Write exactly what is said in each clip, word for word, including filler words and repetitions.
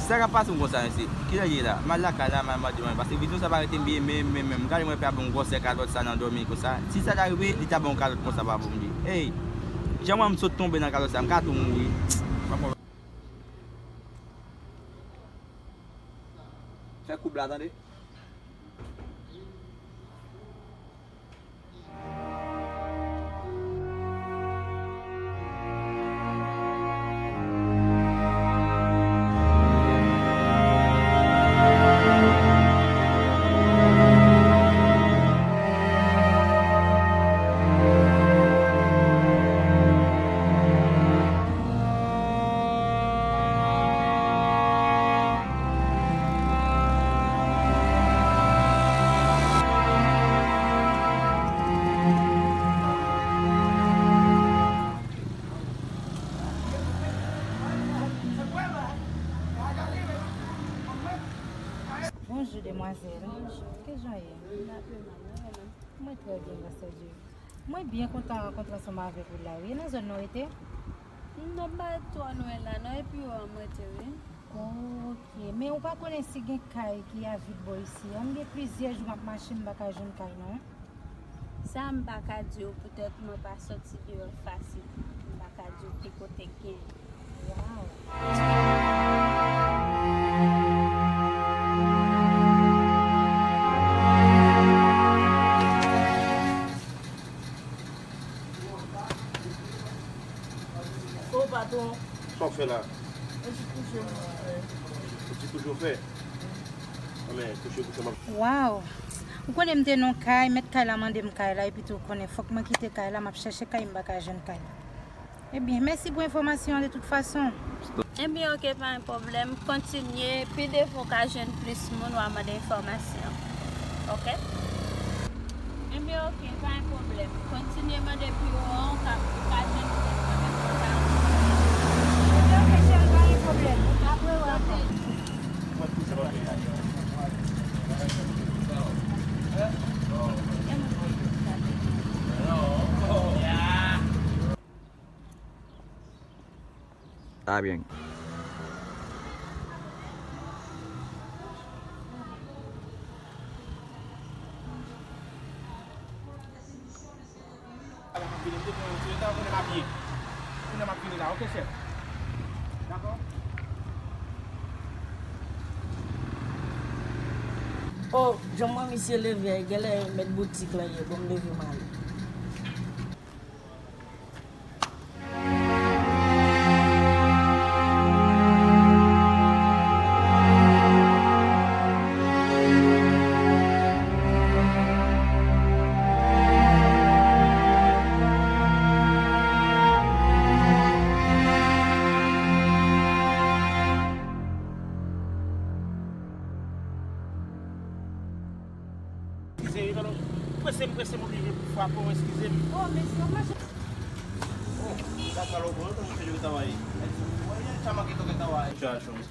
Sa k ap pase m konsa, mesye? Kilè l ye la? M al lakay la, m al mande mwen, paske videyo sa pa rete m byen, men, men, men, m gade mwen pè a ban m gwosè kalòt sa nan dòmi konsa. Si sa ta rive, li ta ban yon kalòt konsa pa pou m di. Ey! Jan mwen m sot tonbe nan kalòt sa, m ka tou mouri. Fè koub la, tande. Bonjou, demwazèl. Bonjou. Kijan w ye? M la pi mal, mwen menm. Mwen trè byen, gras a Dye. Mwen byen kontan rankontre ansanm avèk ou la, wi. E nan zòn nan w rete? Non, m pa ret twò lwen la, non. Epi w an m rete, wi. Ok. Men ou pa konnen si gen kay ki a vid bò isi a? M gen plizyè jou m ap mache, m pa ka jwenn kay, non. Sa m pa ka di w, poutèt mwen pa sòti deyò fasil. M pa ka di w ki kote k gen. Waw. O patwon. Sa w fè la? Yon ti kouche m fè. Yon ti kouche w fè? Anben, kouche pou kè m ap. Waw! Ou konnen m te nan yon kay, mèt kay la mande m kay la, epi tou ou konnen fòk mwen kite kay la, m ap chèche kay, m pa ka jwenn kay. Ebyen, mèsi pou enfòmasyon an de tout fason. Ebyen, oke, pa gen pwoblèm. Kontinye, pi devan w ka jwenn plis moun, w a mande enfòmasyon. Oke? Ebyen, oke, pa gen pwoblèm. Kontinye mande pi wo an, w ka, w ka jwenn plis moun, epi w ka. Ebyen, oke, cheri, pa gen pwoblèm. Apre w apre. Está bien. M ap vini, m te pran yon ti reta, kounye a m ap ye. Kounye a m ap vini la, oke, chèf? Dakò. Oh, jan mwen misye leve a, genlè mèt boutik la ye, bon, m leve m ale. Eskize, wi, tande, prese m, prese m oblije frape w, eskize m. Oh, mesye, w mache. Oh, la calor, bro, yo te mwen fè yo travay. Wè, yo chama que toque trabajo. Muchachos.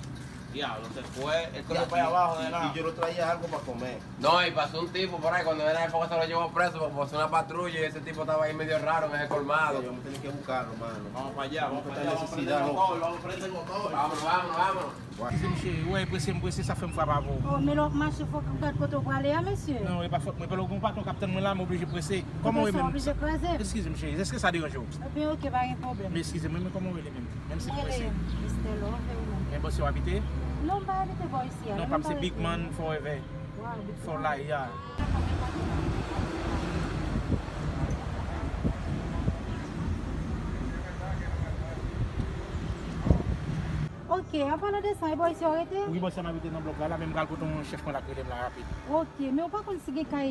Diablo, se fue. Esto no es para abajo de nada. Y yo lo traía algo para comer. No, y pasó un tipo por ahí, cuando era época se lo llevó preso, porque pasó una patrulla y ese tipo estaba ahí medio raro en el colmado. Yo me tenía que buscarlo, mano. Vamos para allá, vamos para allá, vamos a prender el motor, vamos a prender el motor. Vámonos, vámonos, vámonos. Eskize m cheri, ou wè, prese m prese, sa fè m frape avè w. Oh, men lè w ap mache, fòk ou gad kote w prale a, mesye. Non, e pa fòt mwen. Paske gen yon patwon k ap tann mwen la, m oblije prese. Kòman w ye menm? Ou oblije kraze. Eskize m cheri, èske sa deranje w? Ebyen, oke, pa gen pwoblèm. Men eskize m, men kòman w rele menm? Menm si m prese. Mwen rele Mister Love, e ou menm? Men bò si w abite? Non, m pa abite bò isi a. Non, pa m se Big Man Forever. Wow, Big Man. For life, yeah. Ok, an palan de sa, e bò isi w rete? Wi, bò isi a m abite nan blòk la, la, men m pral kote yon chèf mwen la k rele m la rapid. Ok, men ou pa konn si gen kay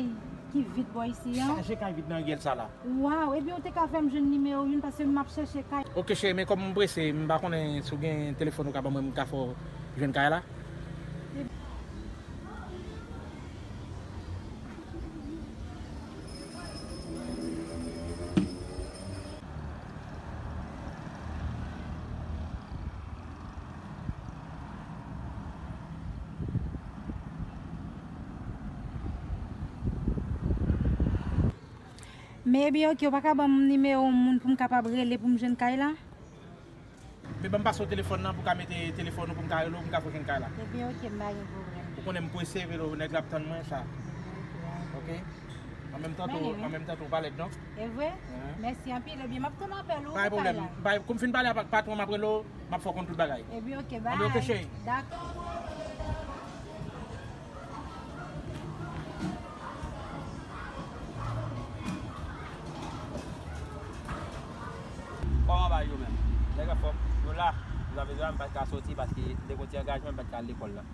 ki vid bò isi a? Chaje kay vid nan ryèl sa la. Waw, ebyen ou te ka fè m jwenn nimewo youn paske m ap chèche kay. Ok, cheri, men kòm m prese, m pa konnen si w gen telefòn ou ka ban mwen, m ka fè w jwenn kay la. Men ebyen, ok, ou pa ka ban m nimewo yon moun pou m kapab rele pou m jwenn kay la? Men ban m pase w telefòn nan pou w ka mete telefòn ou pou m ka rele w, pou m ka fè w jwenn kay la. Ebyen, oke, m pa gen pwoblèm. Ou konnen m prese, velo, nèg la ap tann mwen sa. Oke. An menm tan tou, an menm tan tou, ou pa lèd non. E vre? Mèsi anpil. Ebyen, m ap tann apèl ou pou kay la. Pa gen pwoblèm. Kou m fin pale ak patwon, m ap rele w, m ap fè w konn tout bagay. Ebyen, oke, bay. Anben, oke, cheri. Dakò. Kòman bagay yo menm? Nèg anfòm, yo la. Jan w vle di a, m pa t ka soti paske m te gen yon ti angajman, m pa t ka al lekòl la.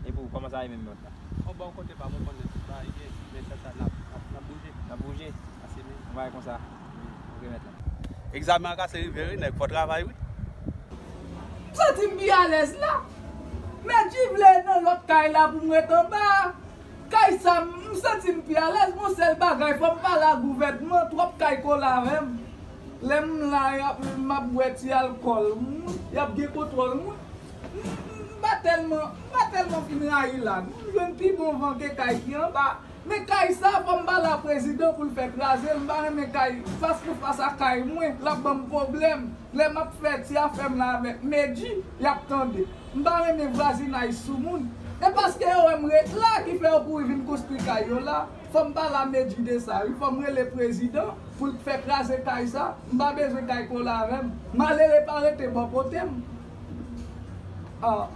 E pou ou, kòman sa ye menm lòt la? Bon, bò kote pa m, ou konnen tout bagay gen, men sa, sa, n ap, n ap, n ap bouje. N ap bouje? Pase men. Yon bagay konsa. Wi. Ok, mèt la. Egzamen an kase rive wi, nèg, fò travay wi. M santi m pi alèz la. Mèt Ji vle nan lòt kay la pou m ret anba. Kay sa, m santi m pi alèz. Gon sèl bagay, fò m pale ak gouvènman, twòp kay kole avè m. Lè m la, y ap, m ap bwè ti alkòl, m, y ap gen kontwòl mwen. M, m, m pa tèlman, m pa tèlman fin rayi la. M jwenn pi bon van ke kay ki anba. Men kay sa, fò m pale a prezidan pou l fè kraze l. M pa renmen kay fas pou fas a kay mwen. L ap ban m pwoblèm. Lè m ap fè ti afè m la avèk Medji, y ap tande. M pa renmen vwazinaj sou moun. E paske yo wè m ret la ki fè yo kouri vin konstwi kay yo la. Fò m pale a Medji de sa, wi. Fò m rele prezidan pou l fè kraze kay sa. M pa bezwen kay kole avè m. Malere pa rete bò kote m. Ah.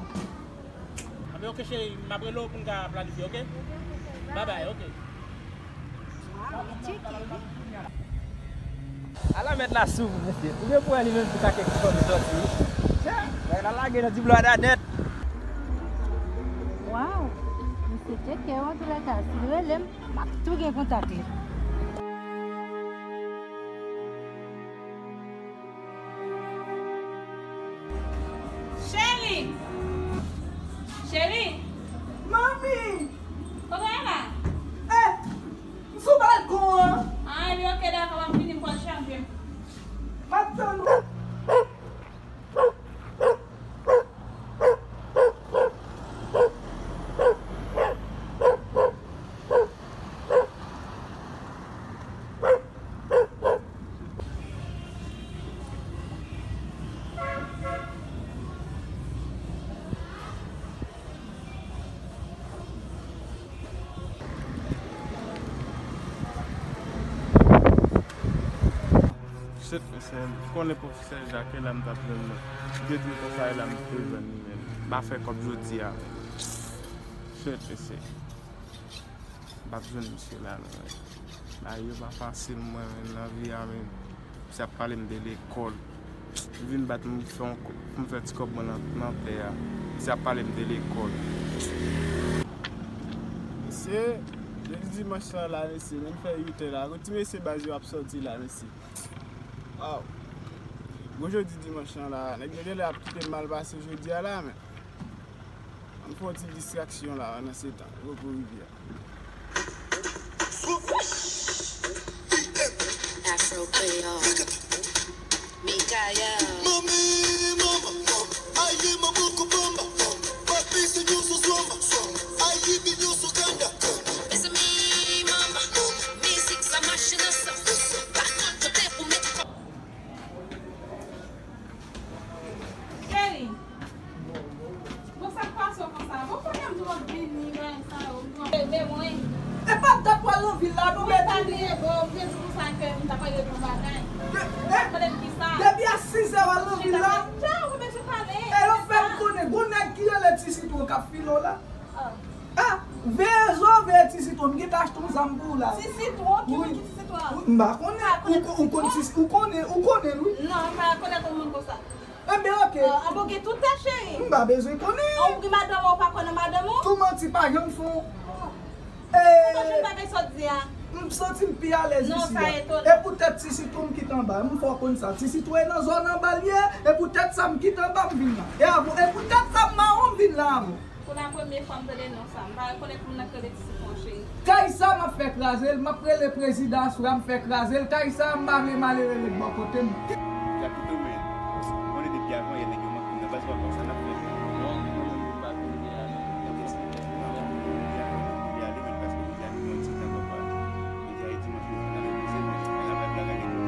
Anben, oke, cheri, m ap rele w pou n ka planifye, oke? Babay, oke. Waw, li tcheke, wi. Ala mèt la sou, mesye. Ou gen pou wè li menm tou ka kèk ti fanmi sòti, wi. Tchè, bagay la lage nan diblo a dadèt. Waw, mesye tcheke, antoulèka, si l rele m, m ap tou gen kontak li. Cheri! Cheri! Manmi! Kote w ye la? Eh! M sou balkon an. Ah, ebyen, oke, dakò, m ap vini, m pral chaje. M ap tann ou. Shit, mesye, m konnen pwofesè Jacques la m t ap jwenn li. M te di l konsa la m te jwenn li, men m pa fè kòb jodi a. Shit, mesye. M p ap jwenn misye la non, men. Bagay yo pa fasil mwen menm nan vi a, men. Misye ap pale m de lekòl. Li vin bat m, fè yon kou, pou m fè ti kòb mwen nan, nan tè a. Misye ap pale m de lekòl. Mesye, jodi dimanch lan la, mesye, menm fè uit è la. Kot ti mesye baz yo ap sòti la, mesye? Waw. Bon, jodi dimanch lan la, nèg yo genlè ap kite m mal pase jodi a la, men. Ann fè yon ti distraksyon la, pandan se tan, repo rivyè. Afro Creole. Mikael. Mami, mama, mama, ayi mabuku bamba, bamba, papi sinyoso swamba, swamba, ayi binyoso kanda, kanda. It's me, mama, mizik sa machin nan sa. Pa konn kote pou met kò. Cheri, bon, sa k pase w konsa? Bon, kounye a m tou ap vini, bagay sa yo, m tou ap leve mwen. E pa dat w al nan vil la, non, Medji? Mwen pa bliye, bon, m te di konsa ke m ta pral regle yon bagay. Konnen m ki sa? Depi a sis è w al nan vil la. Chita, chita, ou bezwen pale. E yo fè m konnen, gon nèg ki rele Ti Sitwon k ap file w la. Ah, veye zo, veye Ti Sitwon, m gentan achte yon zam pou ou la. Ti Sitwon? Ki moun ki Ti Sitwon an? M pa konnen. Ou ko-, ou konn Ti, ou konnen, ou konnen l, wi. Non, m pa rekonèt yon moun konsa. Enben, oke. Ah, anben, ou gen tout tèt, cheri. M pa bezwen konnen. Ah, ou gen madanm ou, ou pa konnen madanm ou? Tou manti pa janm fon. Ou pa jwenn bagay sa w di a? M santi m pi alèz isi a. Non, sa etone. E poutèt Ti Sitwon m kite anba. M fè w konn sa. Ti Sitwon e nan zòn anba l ye. E poutèt sa m kite anba m vin la. E avan, e poutèt sa m mawon m vin la avan. Pou la premye fwa m tande non sa. M pa rekonèt moun nan k rele Ti Sitwon, cheri. Kay sa m ap fè kraze l, m ap rele prezidan aswè a, m fè kraze l. Kay sa m pa vle malere ret bò kote m. Jakito, men, konnen depi avan yè nèg yo manke m nan baz, pa konsa n ap fè. Non, nou pa vin de a, non. Depi avan nou vin de a, li menm, paske jodi a nou gen yon ti tan, papa. Jodi a e dimanch, nou fè nan repoze, men, men la vibe la ka gen tout.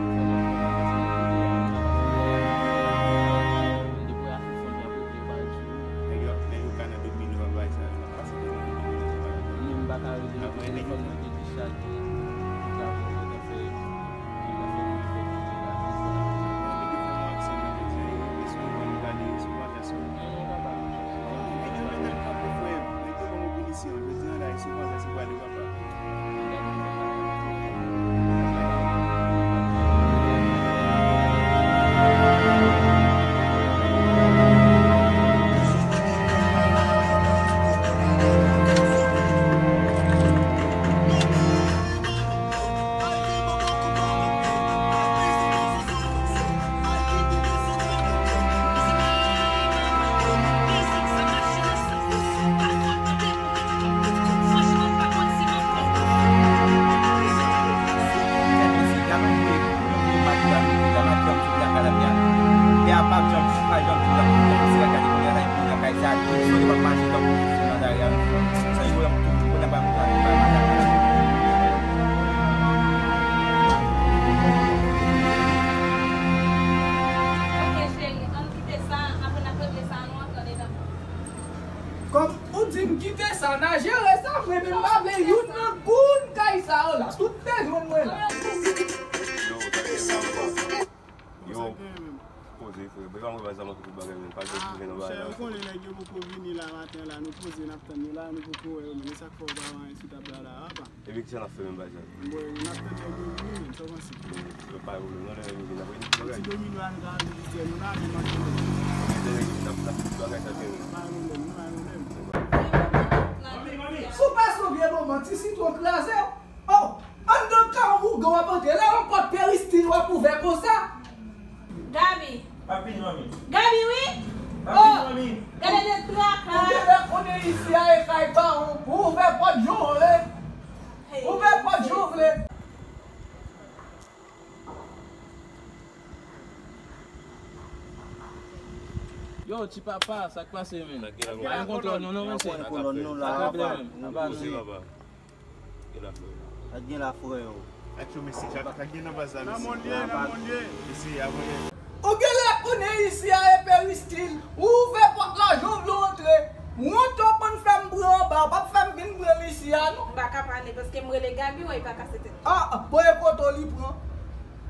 Sa manke tout bagay, men pa gen pwoblèm nan bagay la. Monchè, ou konnen nèg yo poko vini la maten la, nou poze n ap tann yo la, nou poko wè yo, men sa k fè w pa wè anyen sou tab la la, apa? Epi kisa n ap fè menm bagay sa? Bon, n ap tann nèg yo vini, men sa w panse? Yo pa gen pwoblèm non, lè nèg yo vini, n ap regle tout bagay. Ti domino a nou ka regle mistè nou la, men manje nou. Lè nèg yo vini, n ap, n ap regle tout bagay sa, gen. Pa gen pwoblèm, non, pa gen pwoblèm. Si w pase yon vye moman, ti sitwon kraze w. Oh, anndan kay ou gen w ap antre la, yon pòt peristil w ap ouvè konsa. Gaby. M ap vini, manmi. Gaby, wi. M ap vini, manmi. Gade de traka. Ou genlè konnen isi a e kay pa w. Ou ouvè pòt jan w vle. Ouvè pòt jan w vle. Yo, ti papa, sa k pase, men? Pa gen kontwòl nou non, mesye. Pa gen kontwòl nou la. Sa k pase, men? Sa pa nou. Sa k gen la, frè yo? Ak yo, mesye, sa k gen nan baz la, mesye? Nan mond li ye, nan mond li ye. Mesye, abòne. Ou genlè konnen isi a e peristil. Ou ouvè pòt la, jan w vle w antre. Wont ou konn fè m pran anba, w p ap fè m vin pran l isi a, non. M pa ka pale, paske m rele Gaby, wi, pa kase tèt. Ah, bon, e poto li pran.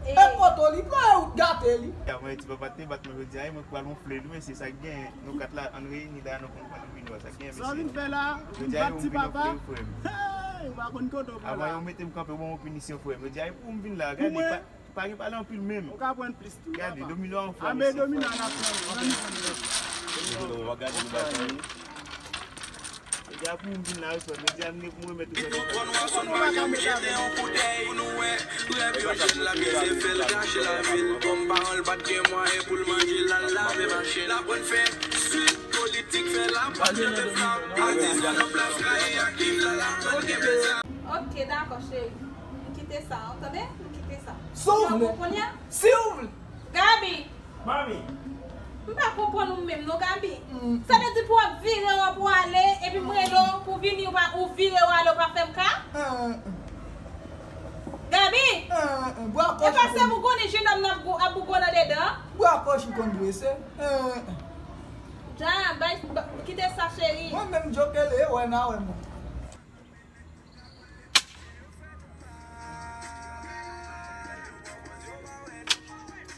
E poto li pran, e ou t gate li. Avè ti papa te bat mwen jodi a, e mwen k pral wonfle li, mesye, sa k gen. Nou kat la, ann reyini la, nou konn pral domino a, sa k gen, mesye. Sa w vin fè la? Vin bat ti papa? Hey, ou pa konn kote w pran la. Avan yo mete m kanpe, bon, yon pinisyon, frè m. Jodi a, e pou m vin la, gade, pa, pa gen pale anpil menm. Ou ka pran plis tou, papa. Gade, domino a yon fwa, mesye. Anben domino a n ap pran, ann pran. Domino, w ap gade nou bagay. Jodi a pou m vin la, wi, frè m. Jodi a m gen pou m remèt ou, frè m. Konn wè zòn pa gen jete yon koutèy pou nou wè. Rèv yo jwenn l ap mize fè l gache lavi l. Kòm paran l pa t gen mwayen pou l manje l al lave machin. L aprann fè swit politik fè l ap pale de flam. Atis nan plas rayi ak liv la l aprann gen peza. Ok, dakò, cheri. M kite sa, w tande? M kite sa. Si w vle. Si w vle. Gaby! Manmi! M pa konprann ou menm non, Gaby. Sa vle di pou w ap vire w ap w ale, epi m rele w pou w vini, ou pa, ou vire w ale, ou pa fè m ka? Gaby! E pa se bougonnen jenòm nan ap bou-, ap bougonnen andedan? Bwa kòch ou konn drese. Dja, bay, ba, kite sa, cheri. Mwen menm Djokele, wè n a wè mwen.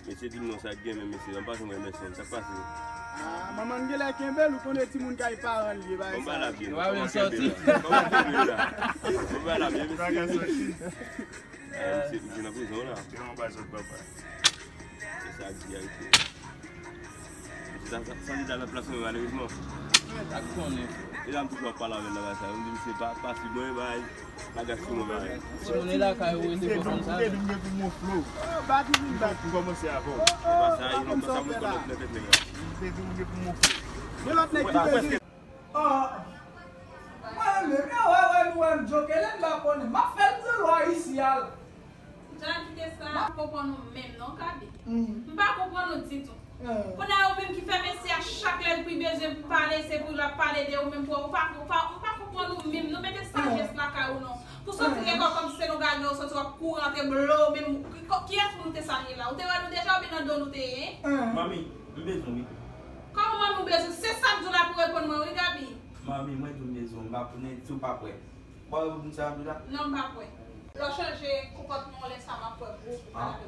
Mesye, di m non, sa k gen menm, mesye, m pa janm wè Emerson, sa k pase? Ah, manman l genlè kenbe l, ou konnen timoun kay paran l ye, bagay sa. Bon, ba la byen, kòman kenbe la? Kòman kenbe la? Bon, ba la byen, mesye. Ah, mesye, mesye nan prizon la. Se sa k di a, mesye. Sa, sa, sa li ta nan plas mwen, malerezman. Sa k konnen. E la m toujou ap pale avè l nan bagay sa. Yo di misye pa, pa si bon, e bay, bagay sou mwen, bay. Timoun e lakay ou, e li konn sa. Ou te vin gen pou m wonfle w. Bat ou vin bat. M kòmanse avè w. E pa sa, e lontan sa mwen konn nan tèt nèg la. Ou te vin gen pou m wonfle w. Gen lòt nèg ki te di. Ah. Mwen menm, e wè, wè nou wè m Djokele, m pa konnen. M ap fè l pran lwa isi a. Jan kite sa, m pa konprann ou menm non, Gaby. M pa konprann ou ditou. Kounye a ou menm ki fè mesye a chak lè l pi bezwen pale, se pou l ap pale de ou menm pou ou pa, ou pa, m pa konprann ou menm non, mete sajès lakay ou non. Pou soti lekòl kòmsi se nou gade ou soti w ap kouri antre blo menm, kiyès moun ou te salye la? Ou te wè nou deja oubyen nan do nou te ye? Manmi, m bezwen w wi. Kòman manmi w bezwen? Se sa m di w la pou reponn mwen wi, Gaby. Manmi, mwen di w m bezwen w, m pa konnen si w pa kwè. Bon, ou di sa, Abdullah? Non, m pa kwè. Lè w chanje konpòtman w lè sa, m ap kwè gwo kou. Ah,